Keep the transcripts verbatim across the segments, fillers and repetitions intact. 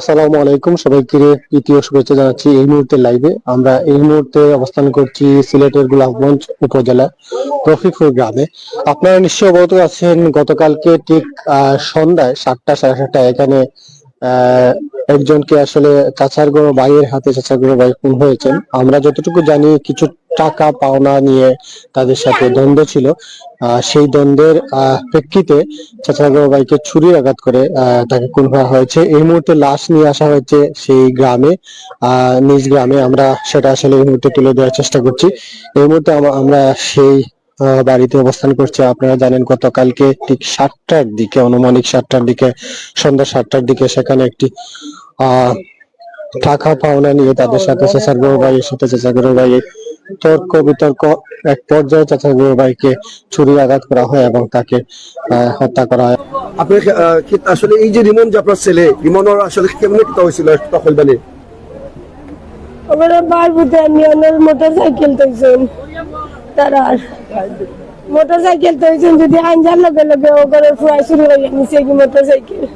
আসসালামু আলাইকুম, সবাইকে প্রীতি ও শুভেচ্ছা জানাচ্ছি। এই মুহূর্তে লাইভে আমরা এই মুহূর্তে অবস্থান করছি সিলেটের গোলাপগঞ্জ উপজেলা রফিকপুর গ্রামে। আপনারা নিশ্চয়ই অবগত আছেন, গতকালকে ঠিক আহ, সন্ধ্যায় সাতটা, সাড়ে সাতটায় এখানে আহ, একজনকে আসলে চাচার গরু ভাইয়ের হাতে চাচার গরু ভাই খুন হয়েছেন। আমরা যতটুকু জানি, কিছু টাকা পাওনা নিয়ে তাদের সাথে দ্বন্দ্ব ছিল। আহ, সেই দ্বন্দ্বের আহ, প্রেক্ষিতে চাচার গরু ভাইকে ছুরির আঘাত করে আহ, তাকে খুন করা হয়েছে। এই মুহূর্তে লাশ নিয়ে আসা হয়েছে সেই গ্রামে, আহ, নিজ গ্রামে। আমরা সেটা আসলে এই মুহূর্তে তুলে দেওয়ার চেষ্টা করছি। এই মুহূর্তে আমা- আমরা সেই আহ, বাড়িতে অবস্থান করছি। আপনারা জানেন, গতকালকে ঠিক সাতটার দিকে, আনুমানিক সাতটার দিকে, সন্ধ্যা সাতটার দিকে সেখানে একটি আহ, টাকা পাওনা নিয়ে তাদের সাথে চাচার গরু ভাইয়ের সাথে চাচার গরু ভাইয়ের তর্ক বিতর্ক। এক পর্যায়ে চাচার গরু ভাইকে ছুরির আঘাত করা হয় এবং তাকে আহ, হত্যা করা হয়। আপনি আহ, কি আসলে এই যে রিমন যে আপনার ছেলে, রিমনর আসলে কেমনে কিতা হয়েছিল একটু তখন জানি? ওগুলো বার বুঝে আমি ওনার মোটর সাইকেল তৈছেন, তারা মোটর সাইকেল তৈছেন যদি আঞ্জার লগে লগে ওগুলো ফুয়াই শুরু হয়ে নিছে কি মোটর সাইকেল।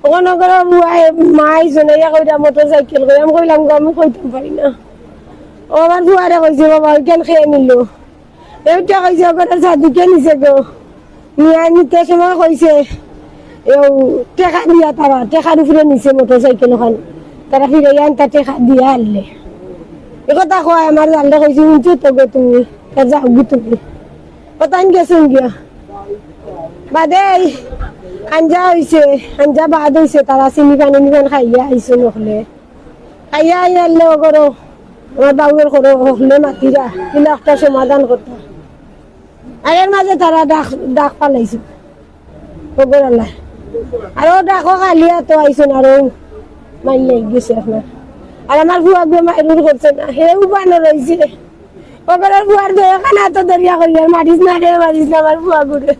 ওখানে ওগুলো ফুয়াই মাই শোনাইয়া কইরা মোটর সাইকেল কই আমি কইলাম গো আমি কইতাম পারি না। ও আমার ফুয়ারে কইছে বাবা ওইখান খেয়ে নিল। এইটা কইছে ওগুলো সাদিকে নিছে গো। নিয়া নিতে সময় কইছে এও টেকা দিয়া তারা টেকার উপরে নিছে মোটর সাইকেল ওখান। তারা ফিরে আনতা টেকা দিয়া আনলে। এ কথা কয় আমার জানলে কইছে শুনছো তো গো তুমি, তা যাও গি তুমি। কথা আন গেছেন গিয়া। বাদে এই আঞ্জা হইছে, আঞ্জা বাদ হইছে, তারা চিনি পানি নিবেন খাইয়া আইছে নখলে। খাইয়া আইয়া আনলে ও করো, আমার বাবুর করো, হকলে মাতিরা, কিলা একটা সমাধান করতা। আর এর মাঝে তারা ডাক ডাক পালাইছে। ওগর আল্লাহ। আর ও ডাকো কালিয়া তো আইসন আর ও মাইল লাগি গেছে আপনার। আর আমার ফুয়া গো মাইরুর করছে না, হেউ বানো রইছে। ওগর ফুয়ার দয়া কানা তো দরিয়া করিয়া মারিস না রে, মারিস না আমার ফুয়া গুরে।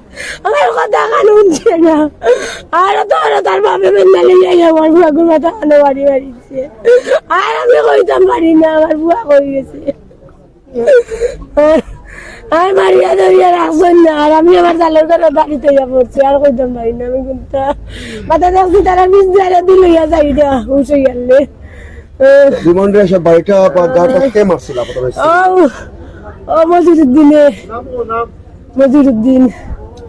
আমার কথা কান শুনছে না। আর তো আর তার বাপে মেন্না লইয়া আমার ফুয়া গুর মাথা কানো বাড়ি মারিছে। আর আমি কইতাম পারি না, আমার ফুয়া কই গেছে। আর মারিয়া ধরিয়া রাখছইন না, আর আমি আমার জালের ঘরে বাড়িতে ইয়া পড়ছি, আর কইতাম পারি না আমি কোনটা। মাথা দেখছি তারা বিষ জালে দিল ইয়া যাইরা, উঠে গেলে। রিমান্ডে এসে বাড়িটা বা গাটা কে মারছিল আপনার? ও, ও মজিরুদ্দিনে, মজিরুদ্দিন।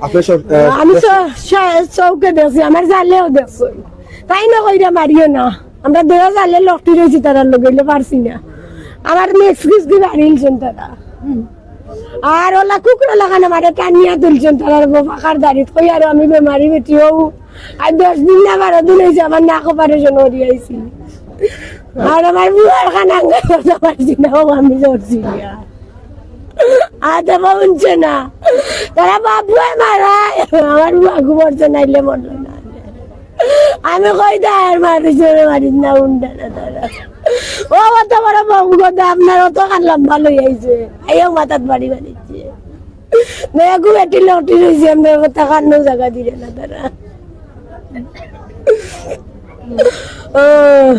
আপনি সব, আহ, আমি চ- চ- চৌকে দেখছি, আমার জালেও দেখছি। তাই না কইরা মারিও না। আমরা দেওয়া জালে লকটি রয়েছি তারার লগে, অইলে পারছি না। আমার মেক্স গিসগি বাড়িলছেন তারা। আর ওলা কুকুর লাগানো মারে টানিয়া তুলছেন তারার বউ পাকার দাড়িত। কই আর আমি বেমারি বেটি হউ। আর দশ দিন না বারো দিন হয়েছে আমার নাক অপারেশন করিয়া আইছি। আর আমার বুয়ার খান আঙ্গা করতে পারছি না, ও আমি ধরছি না। আর তো বলছে না। তারা বাবুয়ে মারায়, আমার বুয়া ঘুমাচ্ছে নাইলে মরলো না। আমি কই দে আর মারিস রে, মারিস না, উঠবে না তারা। ও অত বড় বউ গো, আপনার অত কান লম্বা লই আইছে। আইও মাথাত বাড়ি মারিছে। দেখো বেটি লটি রইছে, আমরা অত কান জায়গা দিলে না তারা। ও,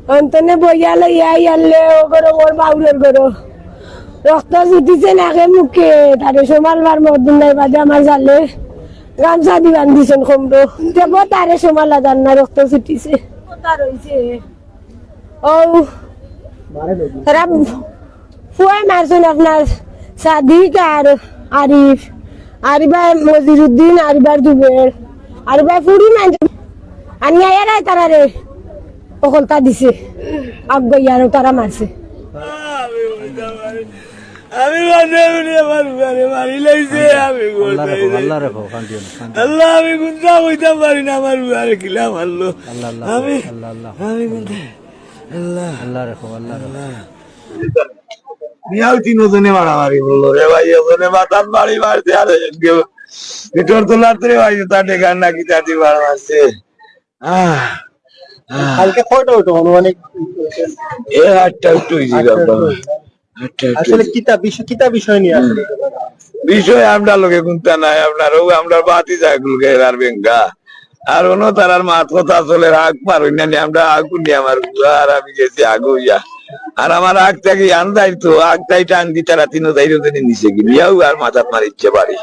অন্তনে বইয়া লইয়া আইয়ারলে ও করো, ওর বাউরের করো। রক্ত ছুটিছে নাকে মুখে, তারে সোমাল বার মদিনার বাদে আমার জালে গামছা দি বান্ধিছেন কমরো। দেব তারে সোমালা জান না, রক্ত ছুটিছে। কথা রইছে। ও, তারা ফুয়াই মারছেন আপনার সাদিক আর আরিফ, আরিফায় মজিরুদ্দিন, আরিফার জুবের, আরিফায় ফুড়ি মানছে। আর নিয়ে এরাই তারারে অকলতা দিছে, আগ ইয়ারও তারা মারছে। আমি বাদে উনি আমার ঘরে মারি লাইছে, আমি আল্লাহ রেখো, আল্লাহ রেখো, কান্দিও না, কান্দিও না। আল্লাহ, আমি কুন্তা কইতাম পারি না, আমার ঘরে কিলা মারলো। আল্লাহ, আল্লাহ, আমি, আল্লাহ, আল্লাহ, আমি কুন্তা, আল্লাহ, আল্লাহ রেখো, আল্লাহ রেখো। বিয়াও তিনজনে মারামারি করলো রে ভাই, এজনে মাথার বাড়ি মারছে, আর একজনকে ভিতর তোলার রে ভাই, তার ঠেকার নাকি তাতে বার মারছে। আহ, আহ, কালকে কয়টা উঠো আনুমানিক? এ আটটা উঠে হয়েছে আটটা বাবা। উঠে। আটটা উঠে আসলে হয়েছে। কিতা বিষয়, কিতা বিষয় নিয়ে আসলে? বিষয় আমরা লগে কুন্তা নাই, আপনার ও আমরা বাতি জাগুল গেলার বেঙ্গা। আর অন্য তারার মাত কথা চলে, রাগ পারই না নি, আমরা আগুন নিয়ে আমার বুয়া আর আমি গেছি আগুইয়া। আর আমার আগ থাকি আন্দাইর তো, আগ তাই টান দি তারা তিনও তাই রোদে নিচে গিয়ে বিয়াও আর মাথাত মারিচ্ছে বাড়ি।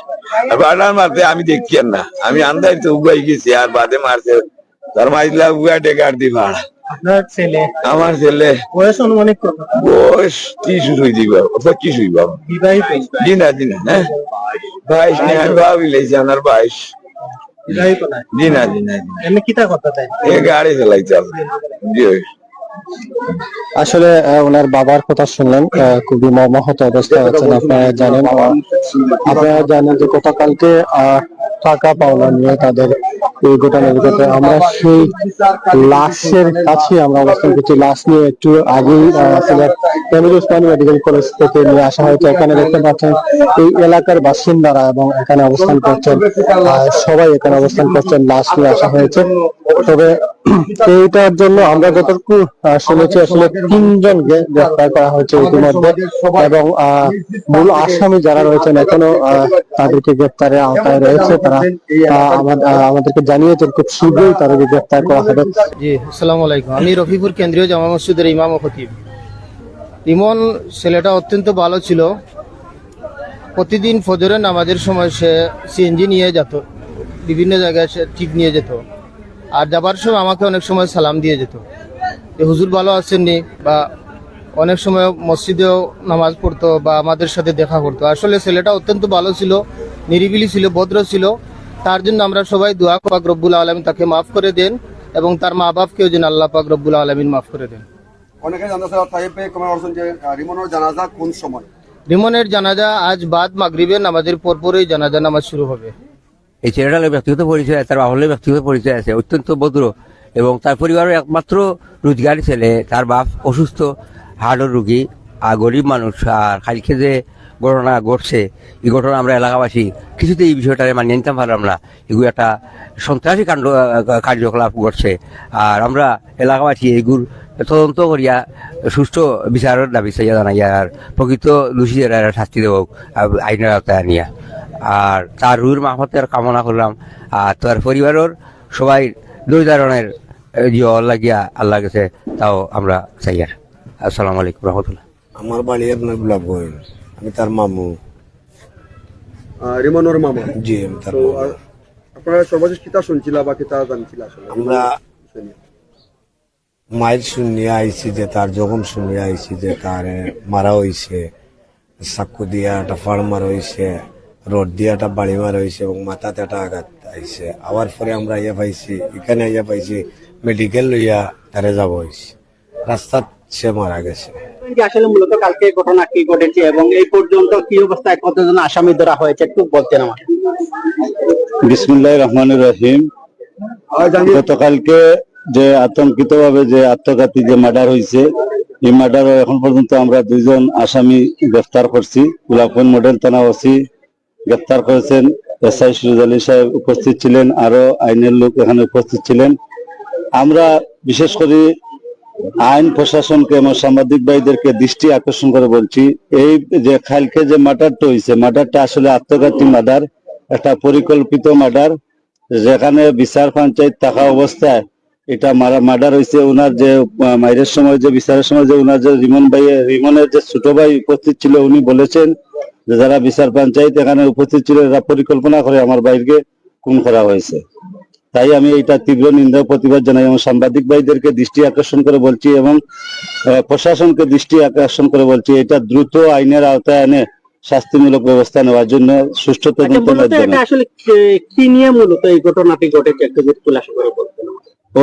আর বাড়ার মারতে আমি দেখছি আর না, আমি আন্দাইর তো উগাই গেছি, আর বাদে মারছে তার মাইজলা বুয়া ডেকার দি পাড়া। আপনার ছেলে? আমার ছেলে। বয়স আনুমানিক কত? বয়স ত্রিশ হই দিব, পঁচিশ হইব। বিবাহিত? জি না, জি না, হ্যাঁ। বাইশ না, আমি ভাবি লাইছি, আমার বাইশ। বিবাহিত না? জি না, জি না, জি না। এমনি কিতা করতে চাই? এ গাড়ি চালাইতে হবে। জি। আসলে, আহ, ওনার বাবার কথা শুনলেন, আহ, খুবই মর্মাহত অবস্থায় আছেন। আপনারা জানেন, আহ, আপনারা জানেন যে গতকালকে, আহ, টাকা পাওনা নিয়ে তাদের এই ঘটনার ঘটে। আমরা সেই লাশের কাছে আমরা অবস্থান করছি। লাশ নিয়ে একটু আগেই, আহ, সিলেট এমির ওসমানী মেডিকেল কলেজ থেকে নিয়ে আসা হয়েছে। এখানে দেখতে পাচ্ছেন এই এলাকার বাসিন্দারা এবং এখানে অবস্থান করছেন, আহ, সবাই এখানে অবস্থান করছেন, লাশ নিয়ে আসা হয়েছে। তবে এইটার জন্য আমরা যতটুকু, আহ, শুনেছি, আসলে তিনজন গ্রে-, গ্রেফতার করা হয়েছে ইতিমধ্যে এবং, আহ, মূল আসামি যারা রয়েছেন এখনো, আহ, তাদেরকে গ্রেফতারের আওতায় রয়েছে। তারা, আহ, আমা-, আহ, আমাদেরকে জানিয়েছেন খুব শীঘ্রই তাদেরকে গ্রেফতার করা হবে। জি, আসসালামু আলাইকুম। আমি রফিপুর কেন্দ্রীয় জামা মসজিদের ইমাম ও খতিব। ইমন ছেলেটা অত্যন্ত ভালো ছিল। প্রতিদিন ফজরের নামাজের সময় সে সিএনজি নিয়ে যেত, বিভিন্ন জায়গায় সে ট্রিপ নিয়ে যেত। আর যাবার সময় আমাকে অনেক সময় সালাম দিয়ে যেত যে, "হুজুর ভালো আছেননি?" বা অনেক সময় মসজিদেও নামাজ পড়তো বা আমাদের সাথে দেখা করতো। আসলে ছেলেটা অত্যন্ত ভালো ছিল, নিরিবিলি ছিল, ভদ্র ছিল। তার জন্য আমরা সবাই দোয়া করি, পাক রব্বুল আলামিন তাকে মাফ করে দেন এবং তার মা বাপকেও যেন আল্লাহ পাক রব্বুল আলামিন মাফ করে দেন। অনেকে জানতে চায়, তাইব ভাই কমেন্ট করছেন যে, আহ, রিমনের জানাজা কোন সময়? রিমনের জানাজা আজ বাদ মাগরিবের নামাজের পরপরই জানাজা নামাজ শুরু হবে। এই ছেলেটার লগে ব্যক্তিগত পরিচয় আছে, তার বাবার লগে ব্যক্তিগত পরিচয় আছে, অত্যন্ত ভদ্র এবং তার পরিবারের একমাত্র রোজগারি ছেলে। তার বাপ অসুস্থ, হার্টের রোগী, আর গরিব মানুষ। আর কালকে যে ঘটনা ঘটছে, এই ঘটনা আমরা এলাকাবাসী কিছুতেই এই বিষয়টারে মানিয়ে নিতাম পারলাম না। এগুলো একটা সন্ত্রাসী কাণ্ড, আহ, কার্যকলাপ ঘটছে। আর আমরা এলাকাবাসী এইগুর তদন্ত করিয়া সুষ্ঠু বিচারের দাবি চাইয়া জানাই, আর প্রকৃত দোষী যারা এরা শাস্তি দেওয়া হোক, আহ, আইনের আওতায় আনিয়া। আর তার রুহের মাগফিরাতের কামনা করলাম। আর তার পরিবারের সবাই দুই ধরনের, আহ, ইয়ে লাগিয়া আল্লাহর কাছে তাও আমরা চাইয়ার। আসসালামু আলাইকুম রহমতুল্লাহ। আমার বাড়ি আপনার গোলাপগঞ্জ, আমি তার মামু। আহ, রিমনর মামা? জি, আমি তার তো, মামু। আহ, আপনারা সর্বশেষ কিতা শুনছিলা বা কিতা জানছিলা আসলে? আমরা মাইর শুনিয়া আইছি যে তার জখম শুনিয়া আইছি যে তার, এ, মারা হইছে, চাকু দিয়া একটা ফাড় মারা হইছে, রড দিয়া একটা বাড়ি মারা হইছে এবং মাথাতে একটা আঘাত আইছে। আবার পরে আমরা আইয়া পাইছি, এখানে আইয়া পাইছি মেডিকেল লইয়া তারে যাওয়া হইছে। রাস্তাত সে মারা গেছে। যে আসলে মূলত কালকে ঘটনা কি ঘটেছে এবং এই পর্যন্ত কি অবস্থায় কতজন আসামি ধরা হয়েছে একটু বলতেন আমাকে। বিসমিল্লাহির রহমানির রহিম। গতকালকে যে আতঙ্কিতভাবে যে আত্মঘাতী যে মার্ডার হইছে, এই মার্ডারও এখন পর্যন্ত আমরা দুইজন আসামি গ্রেফতার করছি। গোলাপগঞ্জ মডেল থানা ওসি গ্রেফতার করেছেন, এসআই সুরজ আলী সাহেব উপস্থিত ছিলেন, আরো আইনের লোক এখানে উপস্থিত ছিলেন। আমরা বিশেষ করে আইন প্রশাসনকে এবং সাংবাদিক ভাইদেরকে দৃষ্টি আকর্ষণ করে বলছি, এই যে কালকে যে মার্ডারটা হইছে, মার্ডারটা আসলে আত্মঘাতী মার্ডার, একটা পরিকল্পিত মার্ডার, যেখানে বিচার পঞ্চায়েত থাকা অবস্থায় এটা মারা-, মার্ডার হইছে। ওনার যে, আহ, মাইরের সময় যে বিচারের সময় যে ওনার যে রিমন ভাই, রিমনের যে ছোট ভাই উপস্থিত ছিল, উনি বলেছেন যে যারা বিচার পঞ্চায়েত এখানে উপস্থিত ছিল, এরা পরিকল্পনা করে আমার ভাইকে খুন করা হয়েছে। তাই আমি এটা তীব্র নিন্দা ও প্রতিবাদ জানাই এবং সাংবাদিক ভাইদেরকে দৃষ্টি আকর্ষণ করে বলছি এবং, আহ, প্রশাসনকে দৃষ্টি আকর্ষণ করে বলছি, এটা দ্রুত আইনের আওতায় এনে শাস্তিমূলক ব্যবস্থা নেওয়ার জন্য সুষ্ঠু আচ্ছা, তদন্তের মূলত মাধ্যমে। এটা আসলে কে-, কি নিয়ে মূলত এই ঘটনাটি ঘটেছে একটু যদি খুলাসা করে বলতেন?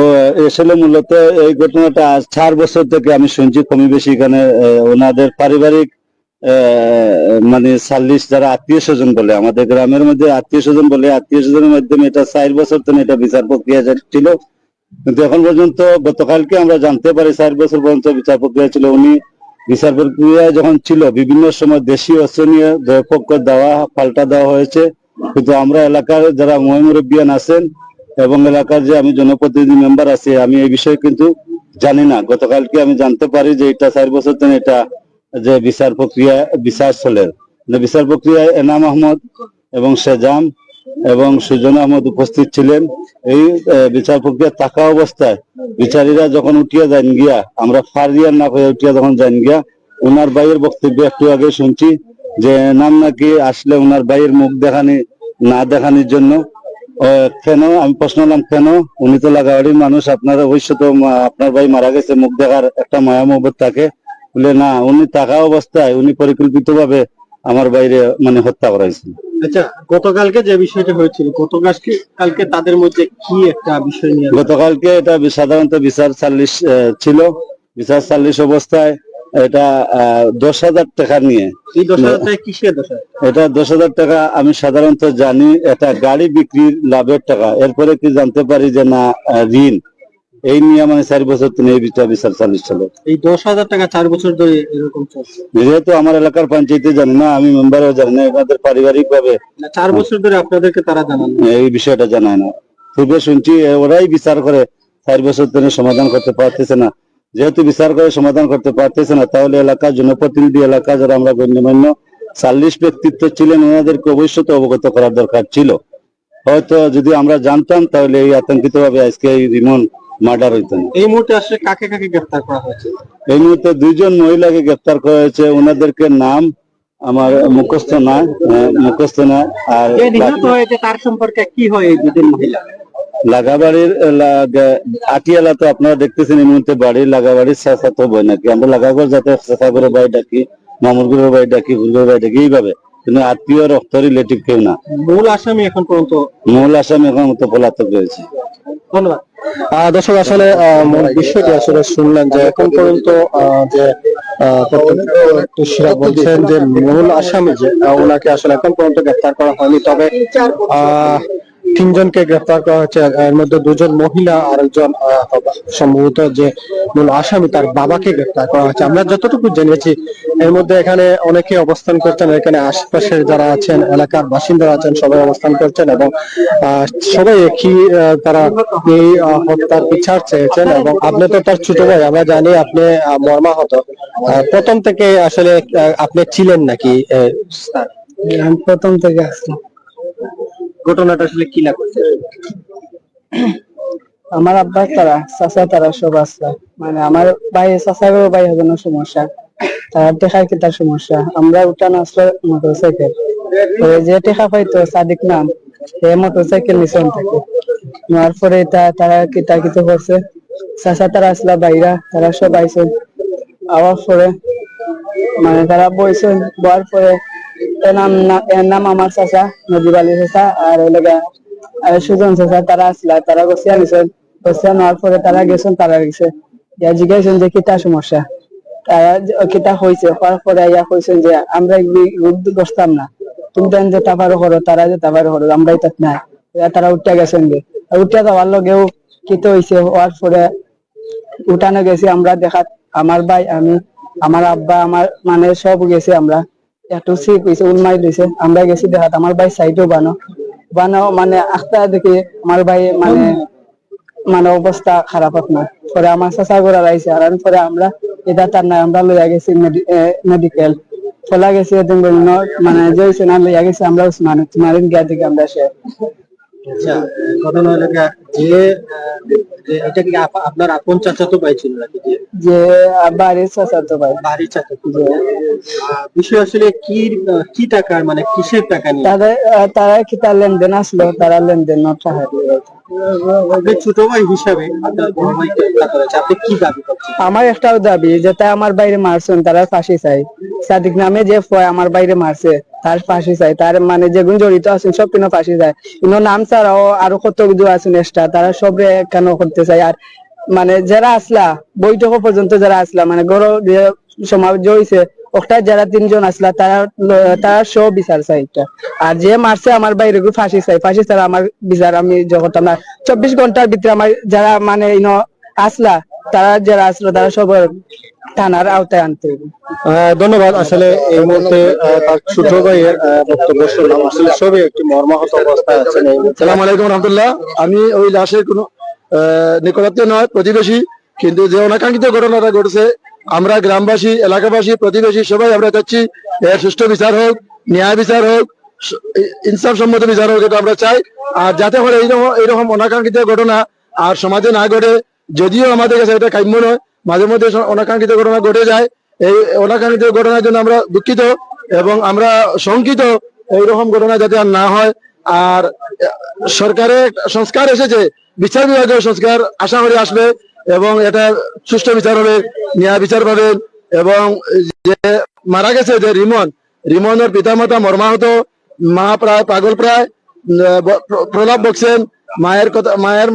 ও, আসলে মূলত এই ঘটনাটা আজ চার বছর থেকে আমি শুনছি কমই বেশি এখানে, আহ, ওনাদের পারিবারিক, আহ, মানে সাল্লিশ যারা আত্মীয় স্বজন বলে, আমাদের গ্রামের মধ্যে আত্মীয় স্বজন বলে, আত্মীয় স্বজনের মাধ্যমে এটা চার বছর ধরে এটা বিচার প্রক্রিয়া ছিল। কিন্তু এখন পর্যন্ত গতকালকে আমরা জানতে পারি চার বছর পর্যন্ত বিচার প্রক্রিয়া ছিল। উনি বিচার প্রক্রিয়ায় যখন ছিল বিভিন্ন সময় দেশীয় অস্ত্র নিয়ে দুই পক্ষ দাওয়া পাল্টা দেওয়া হয়েছে, কিন্তু আমরা এলাকার যারা ময় মুরব্বিয়ান আছেন এবং এলাকার যে আমি জনপ্রতিনিধি মেম্বার আছি, আমি এই বিষয়ে কিন্তু জানি না। গতকালকে আমি জানতে পারি যে এটা চার বছর ধরে এটা যে বিচার প্রক্রিয়া, বিচার চলের। মানে বিচার প্রক্রিয়ায় এনাম আহমদ এবং সেজাম এবং সুজন আহমদ উপস্থিত ছিলেন। এই, আহ, বিচার প্রক্রিয়া থাকা অবস্থায় বিচারীরা যখন উঠিয়া যান গিয়া, আমরা ফারিয়ার না হয়ে উঠিয়া যখন যান গিয়া, ওনার ভাইয়ের বক্তব্য একটু আগে শুনছি যে এনাম নাকি আসলে ওনার ভাইয়ের মুখ দেখানি, না দেখানির জন্য আহ, কেন? আমি প্রশ্ন করলাম, "কেন? উনি তো লাগাবাড়ির মানুষ, আপনার অবশ্য তো মা-, আপনার ভাই মারা গেছে, মুখ দেখার একটা মায়া মহব্বত থাকে।" বলে, "না, উনি থাকা অবস্থায় উনি পরিকল্পিতভাবে আমার ভাইরে মানে হত্যা করা হয়েছিল।" আচ্ছা, গতকালকে যে বিষয়টা হয়েছিল, গতকালকে, কালকে তাদের মধ্যে কি একটা বিষয় নিয়ে? গতকালকে এটা বি-, সাধারণত বিচার সালিশ, আহ, ছিল। বিচার সালিশ অবস্থায় এটা, আহ, দশ হাজার টাকা নিয়ে। এই দশ হাজার টাকা কিসের দশ হাজার? এটা দশ হাজার টাকা আমি সাধারণত জানি, এটা গাড়ি বিক্রির লাভের টাকা। এরপরে কি জানতে পারি যে না, আহ, ঋণ। এই নিয়ে মানে চার বছর ধরে এই বিচার, বিচার সালিশ চলে। এই দশ হাজার টাকা চার বছর ধরে এরকম চলছে? যেহেতু আমার এলাকার পঞ্চায়েতে জানি না, আমি মেম্বারও জানি না, এনাদের পারিবারিক ভাবে না, চার বছর ধরে আপনাদেরকে তারা জানান না? এই বিষয়টা জানায় না। পূর্বে শুনছি, এ, ওরাই বিচার করে, চার বছর ধরে সমাধান করতে পারতেছে না। যেহেতু বিচার করে সমাধান করতে পারতেছে না, তাহলে এলাকার জনপ্রতিনিধি, এলাকা যারা আমরা গণ্যমান্য চাল্লিশ ব্যক্তিত্ব ছিলেন, ওনাদেরকে অবশ্য তো অবগত করার দরকার ছিল। হয়তো যদি আমরা জানতাম, তাহলে এই আতঙ্কিতভাবে আজকে এই রিমন মার্ডার হইতো না। এই মুহূর্তে আসলে কাকে কাকে গ্রেফতার করা হয়েছে? এই মুহূর্তে দুইজন মহিলাকে গ্রেফতার করা হয়েছে, ওনাদেরকে নাম আমার মুখস্থ না, আহ, মুখস্থ না। আর যে নিহত বাকি হয়েছে তার সম্পর্কে কি হয় এই দুজন মহিলা? লাগাবাড়ির, আহ, লাগা-, আটিয়ালা তো আপনারা দেখতেছেন এই মুহূর্তে বাড়ি, লাগাবাড়ির চাচা তো বই নাকি, আমরা লাগাগর যাতে চাচাগরের বাড়ি ডাকি, মামুরগরের বাড়ি ডাকি, হুরগরের বাড়ি ডাকি, এইভাবে। কিন্তু আত্মীয় রক্ত রিলেটিভ কেউ না। মূল আসামি এখন পর্যন্ত? মূল আসামি এখন তো পলাতক রয়েছে। ধন্যবাদ। আহ, দর্শক, আসলে, আহ, মূল বিষয়টি আসলে শুনলেন যে এখন পর্যন্ত, আহ, যে, আহ, প্রত্যক্ষদর্শীরা বলছেন যে মূল আসামি যে, আহ, ওনাকে আসলে এখন পর্যন্ত গ্রেফতার করা হয়নি। তবে, আহ, তিনজনকে গ্রেফতার করা হয়েছে, এর মধ্যে দুজন মহিলা আর একজন, আহ, সম্ভবত যে মূল আসামি তার বাবাকে গ্রেফতার করা হয়েছে। আমরা যতটুকু জেনেছি, এর মধ্যে এখানে অনেকে অবস্থান করছেন, এখানে আশেপাশের যারা আছেন, এলাকার বাসিন্দারা আছেন, সবাই অবস্থান করছেন এবং, আহ, সবাই একই, আহ, তারা এই, আহ, হত্যার বিচার চেয়েছেন। এবং আপনি তো তার ছোট ভাই, আমরা জানি আপনি, আহ, মর্মাহত। আহ, প্রথম থেকে আসলে, আহ, আপনি ছিলেন নাকি, আহ, স্যার? আমি প্রথম থেকে আছি। ঘটনাটা আসলে কি না করছে? আমার আব্বা তারা, চাচা তারা সব আসলা। মানে আমার ভাই, চাচারও ভাই হজনের সমস্যা, তারা টেকার কিতার সমস্যা। আমরা উঠান আসলো মোটরসাইকেল, তো যে টেকা পাইতো সাদিক নাম, সে মোটরসাইকেল নিছে অন থাকি। নেওয়ার পরে তা-, তারা কিতা কিতা করছে, চাচা তারা আসলা বাইরা, তারা সব আইছে। আওয়ার পরে মানে তারা বইছে, বওয়ার পরে এর নাম না-, এর নাম আমার চাচা, নজিব আলী চাচা, আর ওই লাগা আর সুজন চাচা তারা আসলা, তারা গছিয়া নিছেন, গছিয়া নেওয়ার পরে তারা গেছেন, তারা গেছে। ইয়া জিজ্ঞাসা যে কিতা সমস্যা, তারা যে কিতা হইছে, হওয়ার পরে ইয়া কইছেন যে আমরা এই রোদ বসতাম না, তুমি দেন যেতা পারো করো, তারা যেতা পারো করো, আমরাই তাত নাই। ইয়া তারা উঠিয়া গেছেন যে, আর উঠিয়া যাওয়ার লগেও কিতা হইছে, হওয়ার পরে উঠানো গেছি আমরা দেখাত, আমার ভাই, আমি, আমার আব্বা, আমার মানে সব গেছি আমরা। একটু সিক হইছে, উলমাই দিছে, আমরা গেছি দেখাত, আমার ভাই সাইডও বানো, বানো মানে আখতা দেখি আমার ভাই মানে, মানে অবস্থা খারাপ আপনার। পরে আমার চাচা ঘোরা আইছে, আর পরে আমরা এটা তার নাই, আমরা লইয়া গেছি মেডি-, এ, মেডিকেল, খোলা গেছে এদিন বিভিন্ন মানে যে হইছে না লইয়া গেছি আমরা উসমান, উসমানিন গিয়া দেখি আমরা সে। আচ্ছা, ঘটনা হলো গিয়া যে, আহ, যে এটা কি আপ-, আপনার আপন চাচাতো ভাই ছিল নাকি? যে যে, আহ, বাড়ির চাচাতো ভাই। বাড়ির চাচাতো ভাই। যে আহ, বিষয় আসলে কি, আহ, কি টাকার, মানে কিসের টাকা নিয়ে? তাদের, আহ, তারা কিতা লেনদেন আসলো, তারা লেনদেন টাকা দিয়ে। আপনি ছোট ভাই হিসাবে আপনার বড় ভাইকে হত্যা করেছে, আপনি কি দাবি করছেন? আমার একটাও দাবি, যেটা আমার ভাইরে মারছেন, তারার ফাঁসি চাই। সাদিক নামে যে ফয় আমার ভাইরে মারছে, তার ফাঁসি চাই। তার মানে যেগুন জড়িত আছেন, সব কিনা ফাঁসি চাই। ইনো নাম ছাড়াও আরো কত কিছু আছেন এক্সট্রা, তারা সবরে কেন করতে চাই। আর মানে যারা আসলা, বৈঠকও পর্যন্ত যারা আসলা, মানে গরো যে সমাবেশ হইছে, ওটায় যারা তিনজন আসলা, তারা ল-, তারা সহ বিচার চাই একটা। আর যে মারছে আমার ভাইরে গু ফাঁসি চাই, ফাঁসি ছাড়া আমার বিচার আমি যে করতাম না। চব্বিশ ঘন্টার ভিতরে আমার যারা মানে ইনো আসলা, তারা যারা আসলা, তারা সব থানার আওতায় আনতে হবে। আহ, ধন্যবাদ। আসলে এই মুহূর্তে, আহ, তার ছোট ভাইয়ের, আহ, বক্তব্য শুনলাম। আসলে সবই একটি মর্মাহত অবস্থায় আছেন এই মুহূর্তে। আসসালামু আলাইকুম রহমতুল্লাহ। আমি ওই লাশের কোনো, আহ, নিকটাত্মীয় নয়, প্রতিবেশী, কিন্তু যে অনাকাঙ্ক্ষিত ঘটনাটা ঘটেছে, আমরা গ্রামবাসী, এলাকাবাসী, প্রতিবেশী সবাই আমরা চাচ্ছি এর সুষ্ঠু বিচার হোক, ন্যায় বিচার হোক, স-, ইনসাফ সম্মত বিচার হোক, এটা আমরা চাই। আর যাতে করে এইরকম, এইরকম অনাকাঙ্ক্ষিত ঘটনা আর সমাজে না ঘটে, যদিও আমাদের কাছে এটা কাম্য নয়, মাঝে মধ্যে স-, অনাকাঙ্ক্ষিত ঘটনা ঘটে যায়। এই অনাকাঙ্ক্ষিত ঘটনার জন্য আমরা দুঃখিত এবং আমরা শঙ্কিত, এইরকম ঘটনা যাতে আর না হয়। আর সরকারের সংস্কার এসেছে, বিচার বিভাগেও সংস্কার আশা করি আসবে এবং এটা সুষ্ঠু বিচার হবে, ন্যায় বিচার পাবেন। এবং যে মারা গেছে, যে রিমন, রিমনের পিতামাতা মর্মাহত, মা প্রায় পাগল প্রায়, উম, ব- প্র- প্রলাপ বকছেন। মায়ের কথা, মায়ের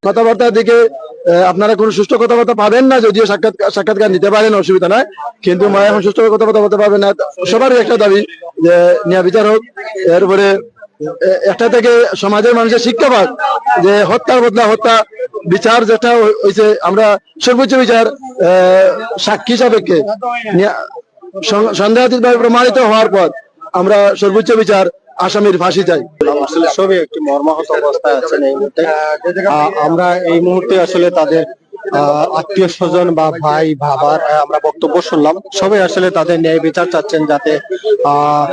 কথাবার্তার দিকে আহ, আপনারা কোনো সুষ্ঠু কথাবার্তা পাবেন না, যদিও সাক্ষাৎ সাক্ষাৎকার নিতে পারেন, অসুবিধা নাই। কিন্তু মায়ের এখন সুষ্ঠু কথাবার্তা বলতে পারবেন না। সবারই একটা দাবি যে ন্যায় বিচার হোক। এরপরে আহ, একটা থেকে সমাজের মানুষের শিক্ষা পাক যে হত্যার বদলা হত্যা, বিচার যেটা হই- হইছে, আমরা সর্বোচ্চ বিচার আহ, সাক্ষী সাপেক্ষে ন্যা- সন- সন্দেহাতীতভাবে প্রমাণিত হওয়ার পর আমরা সর্বোচ্চ বিচার, আসামির ফাঁসি চাই। আসলে সবই একটি মর্মাহত অবস্থায় আছেন এই মুহূর্তে। আহ, আমরা এই মুহূর্তে আসলে তাদের আহ, আত্মীয় স্বজন বা ভাই বাবার আহ, আমরা বক্তব্য শুনলাম। সবাই আসলে তাদের ন্যায় বিচার চাচ্ছেন, যাতে আহ,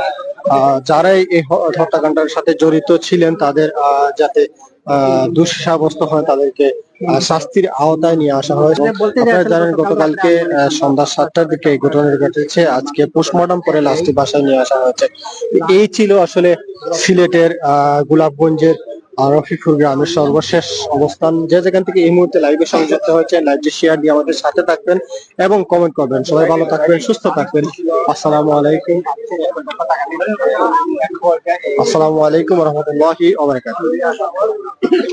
আহ, যারাই এই হ- হত্যাকাণ্ডের সাথে জড়িত ছিলেন তাদের আহ, যাতে আহ, দোষী সাব্যস্ত হয়, তাদেরকে আহ, শাস্তির আওতায় নিয়ে আসা হয়। আপনারা জানেন, গতকালকে আহ, সন্ধ্যা সাতটার দিকে এই ঘটনা ঘটেছে। আজকে পোস্টমর্টম করে লাশটি বাসায় নিয়ে আসা হয়েছে। এই ছিল আসলে সিলেটের আহ, গোলাপগঞ্জের আহ, রফিকুর গ্রামের সর্বশেষ অবস্থান। যে যেখান থেকে এই মুহূর্তে লাইভে সংযুক্ত হয়েছে, লাইভটি শেয়ার দিয়ে আমাদের সাথে থাকবেন এবং কমেন্ট করবেন। সবাই ভালো থাকবেন, সুস্থ থাকবেন। আসসালামু আলাইকুম, আসসালামু আলাইকুম রহমতুল্লাহি ওয়া বারাকাতুহু।